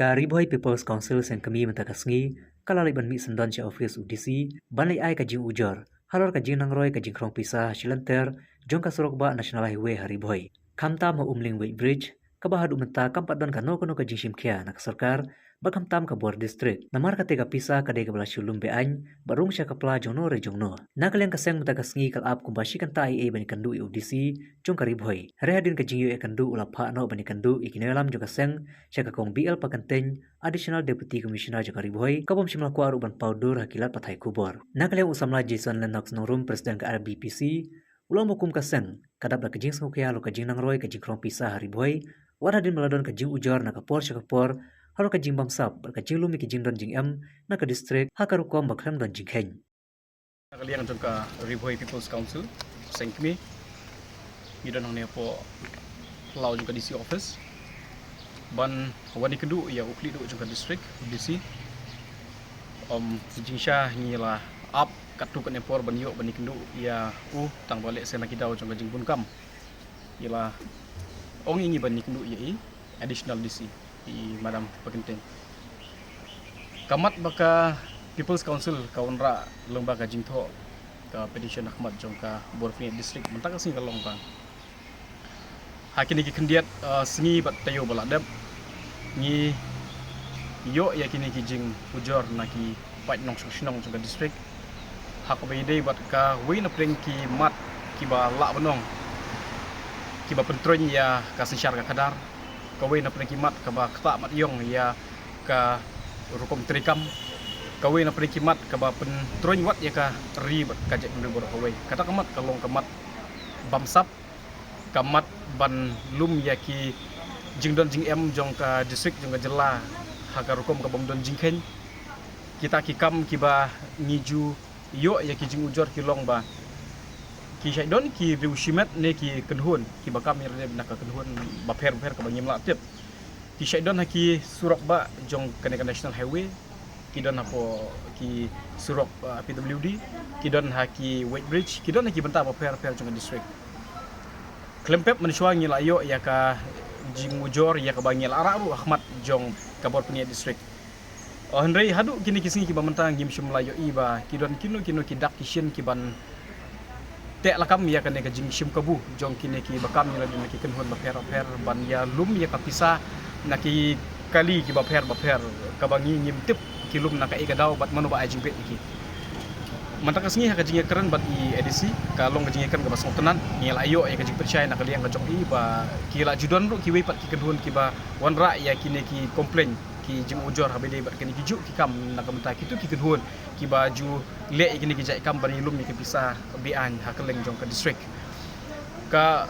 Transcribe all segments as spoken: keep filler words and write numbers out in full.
Ka Ri Bhoi People's Council Seng Kmie mynta ka sngi ka la leit ban mih syndon sha office u D C ban leit ai ka jingujor halor ka jingnangroi ka jingkhrong pisa ha shilynter jong ka surok bah National Highway ha Ri Bhoi, khamtam ha Umling Weighbridge, kaba haduh mynta kam pat don kano kano ka jingshim khia na ka sorkar bad khamtam ka bor district. Namar kata ka pisa ka dei kaba la shu lum be-aiñ bad rung sha ka pla jongno re jongno. Na ka liang ka seng mynta ka sngi ka la ap kumba shi kynta eiei ban ïakynduh ïa u D C jong ka Ri Bhoi. Hynrei hadien ka jingïoh ïakynduh u la phah noh ban ïakynduh ïa ki nongïalam jong ka seng sha ka Kong B L Pakyntein, Additional Deputy Commissioner jong ka Ri Bhoi, ka bym shym la kwah ruh ban paw dur ha ki lad pathai khubor. Na ka liang u samla Jason Lennox Nongrum, President ka R B P C, u la ong ba kum ka seng ka dap da ka jingsngewkhia halor ka jingnangroi ka jingkhrong pisa ha Ri Bhoi, wat hadien ba la don ka jingujor na ka por sha ka por halor ka jingbamsap bad ka jinglum ïa ki jingdon jingem na ka district ha ka rukom ba khlem don jingkheiñ. Na ka liang jong ka Ri Bhoi People's Council Seng Kmie, ngi don hangne hapoh phyllaw jong ka D C office ban wan ïakynduh ïa u khlieh duh jong ka district, u D C. Ym, jingshisha ngi la ap katto katne por ban ïoh ban ïakynduh ïa u, tang ba lehse na ki daw jong ka jingbun kam ngi la ong ïa ngi ban ïakynduh ïa i Additional D C, i Madam Pakyntein. Ka mat ba ka People's Council ka wanrah lyngba ka jingthoh ka petition ha khmat jong ka bor pynïaid district mynta ka sngi ka long ba ha kine ki khyndiat, uh, sngi bad taïew ba la dep, ngi ïoh ïa kine ki jingujor na ki paid nongshong shnong jong ka district, ha kaba ïadei bad kawei na pdeng ki mat kiba lah ban ong kiba pyntroiñ ïa ka synshar ka khadar, kawei na pdeng ki mat kaba ktah mat ïong ïa ka rukom treikam, kawei na pdeng ki mat kaba pyntroiñ wat ïa ka ri bad ka jaitbynriew baroh kawei. Kata ka mat ka long ka mat bamsap, ka mat ban lum ïa ki jingdon jingem jong ka district, jong ka jylla ha ka rukom ka bym don jingkheiñ. Kita ki kam kiba ngi ju ïoh ïa ki jingujor ki long ba ki shait don ki riew shimet ne ki kynhun kiba kam ïa lade na ka kynhun bapher bapher kaba ngim lah tip. Ki shait don ha ki surok bah jong kane ka National Highway, ki don hapoh ki surok, uh, P W D, ki don ha ki weighbridge, ki don ha ki bynta bapher bapher jong ka district. Khlem pep mynshuwa ngi la ïoh ïa ka jingujor ïa kaba ngi la rah ruh ha khmat jong ka bor pynïaid district. Oh, hynrei haduh kine ki sngi kiba mynta ngim shym la ïohi ba ki don kino kino ki dak ki shin kiban teh lakam ïa kane ka jingshim kabu jong kine kiba kam ïa lade na ki kynhun bapher bapher ban ïa lum ïa ka pisa na ki kali kiba pher bapher, kaba ngi ngim tip ki lum na kaei ka daw bad mano ba ai jingbit ïa ki. Mynta ka sngi ha ka jingïakren bad i A D C, ka long ka jingïakren kaba sngewtynnat, ngi la ïoh ïa ka jingpynshai na ka liang ka jong i ba ki la ju don ruh kiwei pat ki kynhun kiba wanrah ïa kine ki complaint, ki jingujor haba ïadei bad kine ki juh ki kam na ka bynta kito ki kynhun kiba ju leh ïa kine ki jait kam ban ïalum ïa ki pisa be-aiñ ha kylleng jong ka district. Ka,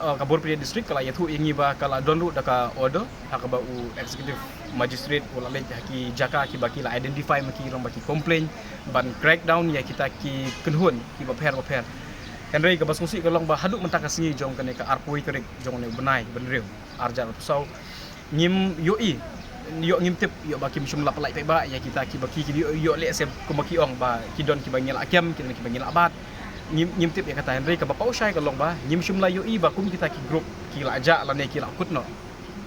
uh, ka bor pynïaid district ka la ïathuh ïa ngi ba ka la don ruh da ka order ha kaba u executive magistrate u la leit ha ki jaka kiba ki la identify ma ki long ba ki complaint ban crack down ïa kita ki kynhun kiba pher bapher. Hynrei kaba sngewsih ka long ba haduh mynta ka sngi jong kane ka arphew tarik jong une u bnai ba hynriew, arhajar arphew saw, ngim ïohi, ïoh ngim tip, ïoh ba kim shym la pynlait paidbah ïa kita kiba ki, ki ïoh, ïoh lehse kumba ki ong ba ki don kiba ngi la kem, ki don kiba ngi la bat. Ngim, ngim tip ïa kata, hynrei kaba paw shai ka long ba ngim shym la ïohi ba kum kita ki group ki la jah lane ki la kut noh.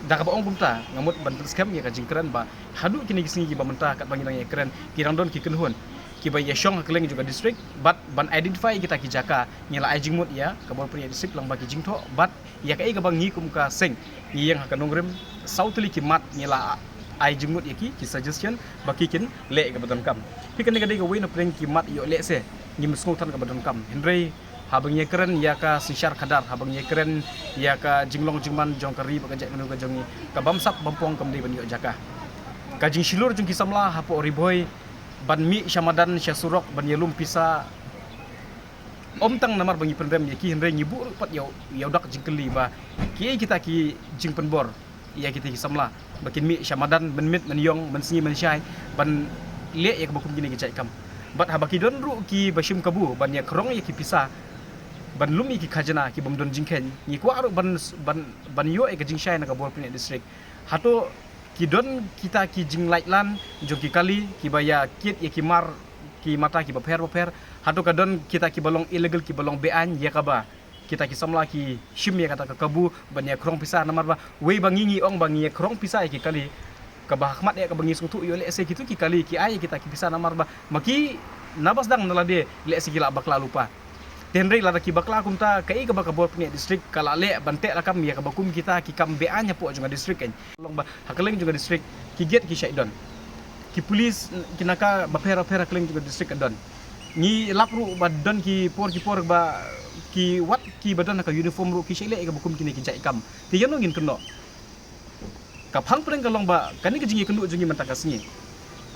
Da kaba ong kumta nga mut ban pynskhem ïa ka jingkren ba haduh kine ki sngi kiba mynta katba ngi dang ïakren ki dang don ki kynhun kiba ïashong ha kylleng jong ka district bad ban identify kita ki jaka ngi la ai jingmut ïa ka bor pynïaid district lyngba ki jingthoh bad ïa kaei kaba ngi kum ka seng ngi ïeng ha ka nongrim, saw tylli ki mat ngi la ai jingmut ïa ki, ki suggestion ba ki kin leh ïa kaba donkam. Phi, kane ka dei kawei na pdeng ki mat ïoh lehse ngim sngewthuh kaba donkam. Hynrei haba ngi ïakren ïa ka synshar khadar, haba ngi ïakren ïa ka jinglong jingman jong ka ri bad ka jaitbynriew ka jong ngi, ka bamsap bampong kam dei ban ïoh jaka. Ka jingshlur jong ki samla hapoh Ri Bhoi ban mih sha madan sha surok ban ïalum pisa, ym tang namar ba ngi pynrem ïa ki, hynrei ngi buh ruh pat ïa u, ïa u dak jingkylli ba kiei kita ki jingpynbor ïa kita ki samla ba kin mih sha madan mynmiet mynïong, mynsngi mynshai ban leh ïa kaba kum kine ki jait kam. Bad haba ki don ruh kiba shim kabu ban ïakhrong ïa ki pisa ban lum ïa ki khajna ki bym don jingkheiñ, ngi kwah ruh ban, ban, ban ïoh ïa ka jingshai na ka bor pynïaid district. Hato ki don kita ki jinglait lan jong ki kali kiba ïakit ïa ki mar ki mata kiba pher bapher? Hato ka don kita kiba long illegal, kiba long be-aiñ ïa kaba kita ki samla ki shim ïa kata ka kabu ban ïakhrong pisa? Namar ba wei ba ngi ngi ong ba ngi ïakhrong pisa ïa ki kali, Kaba ha khmat eh kaba ngi sngewthuh ïoh lehse kitu ki kali ki ai kita ki pisa namar ba ma ki naba sdang na lade lehse ki la bakla lypa. Te hynrei lada ki bakla kumta kaei kaba ka bor pyni district ka la leh ban teh lakam ïa kaba kum kita ki kam beaiñ hapoh jong ka district kan. Long ba ha kylleng jong ka district ki gate ki shah don. Ki police ki naka bapher bapher ha kylleng jong ka district ka don. Ngi lap ruh ba don ki por ki por ba ki wat ki ba don ha ka uniform ruh ki shah leh ïa kaba kum kine ki jait kam. Te ïano ngin kynnoh. Ka phang pdeng ka long ba kane ka jingïakynduh jong ngi mynta ka sngi.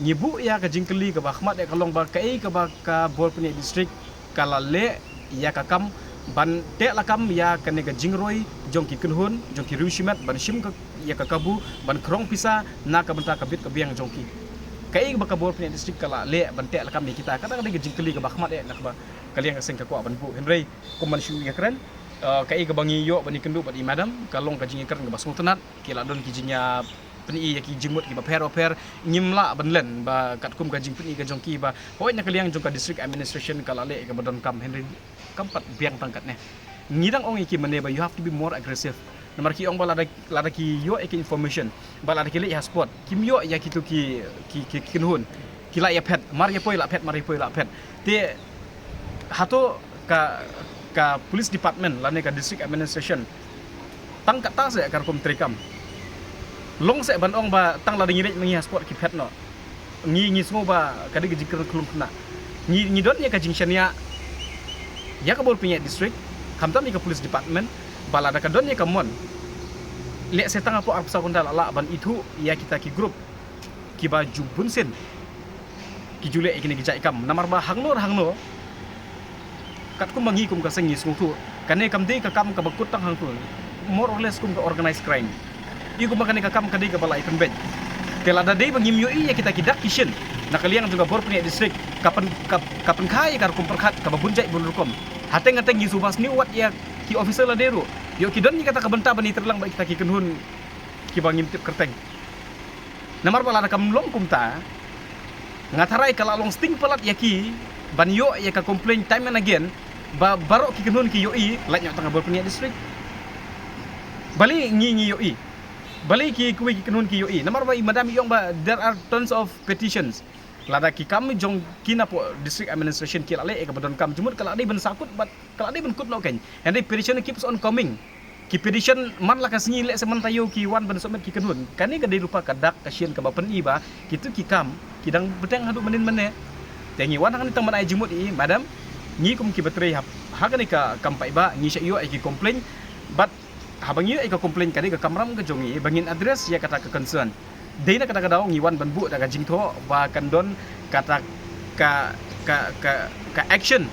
Ngi buh ïa ka jingkylli kaba khmat eh ka long ba kaei kaba ka bor pyni district ka la leh ïa ka kam ban teh lakam ïa kane ka jingroi jong ki kynhun jong ki riewshimet ban shim ka ïa ka kabu ban khrong pisa na ka bynta ka bit ka biang jong ki. Kaei kaba ka bor pyni district ka la leh ban teh lakam ïa kita, kata ka dei ka jingkylli kaba khmat eh na kaba ka liang ka seng ka kwah ban buh. Hynrei kum ban shu ïakren, eh, kaei kaba ngi ïoh ban ïakynduh bad i madam ka long ka jingïakren kaba sngewtynnat. Ki la don ki jingïa pyni ïa ki jingmut kiba pher bapher. Ngim lah ban len ba katkum ka jingpyni ka jong ki ba hooid na ka liang jong ka district administration ka la leh kaba donkam, hynrei kam pat biang tang katne. Ngi dang ong ïa ki mynne ba you have to be more aggressive. Namar ki ong ba lada, lada ki ïoh ïa ki information ba lada ki leit ha spot kim ïoh ïa kitu ki, ki, ki, ki kynhun, ki la ïa phet, mar ïa poi la phet, mar ïa poi la phet. Te hato ka, ka police department lane ka district administration tang kata seh ka rukom treikam? Long seh ban ong ba tang lada ngi leit ma ngi ha spot ki phet noh. Ngi, ngi sngew ba ka dei ka jingkren khlem khynnah. Ngi, ngi don ïa ka jingshaniah ïa ka bor pyni district, khamtam ïa ka police department, ba lada ka don ïa ka mon, lehse tang hapoh arphew saw kynta la lah ban ithuh ïa kita ki group kiba ju bunsien ki ju leh ïa kine ki jait kam. Namar ba hangno hangno katkum ba ngi kum ka seng ngi sngewthuh, kane kam dei ka kam kaba kut tang hangtu, more or less kum ka organized crime. Ïa kum ba kane ka kam ka dei kaba la ïa pynbeit. Te lada dei ba ngim ïohi ïa kita ki dak ki shin na ka liang jong ka bor pyni district, ka pyn, ka, ka pynkha ïa ka rukom pyrkhat kaba bun jait bun rukom. Hateng hateng ngi shu ba sniew wat ïa ki officer lade ruh, ïoh ki don ïa kata ka bynta ban ïatrei lang bad kita ki kynhun kiba ngim tip kyrteng. Namar ba lada kam long kumta, nga tharai ka la long sting palat ïa ki ban ïoh ïa ka complaint time and again ba baroh ki kynhun ki ïohi lait noh tang ha bor pyni district. Balei ngi, ngi ïohi? Balei ki kiwei ki kynhun ki ïohi? Namar ba i madam i ong ba there are tons of petitions. Lada ki kam jong ki napoh district administration ki la leh ïa kaba donkam, jingmut ka la dei ban sahkut bad ka la dei ban kut noh kein. Hynrei petition keeps on coming. Ki petition man la ka sngi, lehse man taïew ki wan ban submit ki kynhun. Kane ka dei lypa ka dak ka shin kaba pyni ba kitu ki kam ki dang bteng haduh mynnin mynne. Te ngi wan hangne tang ban ai jingmut ïa i madam, ngi kum kiba trei ha, ha kane ka kam paidbah ngi shah ïoh ïa ki complaint. Bad haba ngi ïoh ïa ka complaint ka dei ka kamram ka jong ngi ba ngin address ïa kata ka concern. Dei na kata ka daw ngi wan ban buh da ka jingthoh ba kan don kata ka, ka, ka, ka action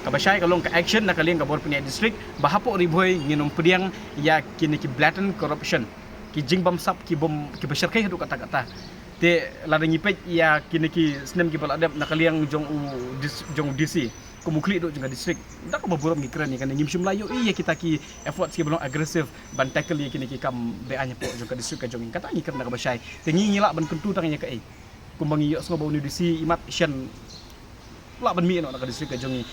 kaba shai ka long ka action na ka liang ka bor pyni district ba hapoh Ri Bhoi ngin ym pdiang ïa kine ki blatant corruption, ki jingbamsap ki bym, kiba shyrkhei haduh katta katta. Te lada ngi peit ïa kine ki snem kiba la dep na ka liang jong u dis-, jong u D C kum u khlieh duh jong ka district, da kaba burom ngi kren ïa kane, ngim shym la ïohi ïa kita ki efforts kiba long aggressive ban tackle ïa kine ki kam beaiñ hapoh jong ka district ka jong ngi. Kata ngi kren da kaba shai. Te ngi, ngi lah ban kyntu tang ïa kaei? Kumba ngi ïohsngew ba une u D C imat shen lah ban mih noh na ka district ka jong ngi.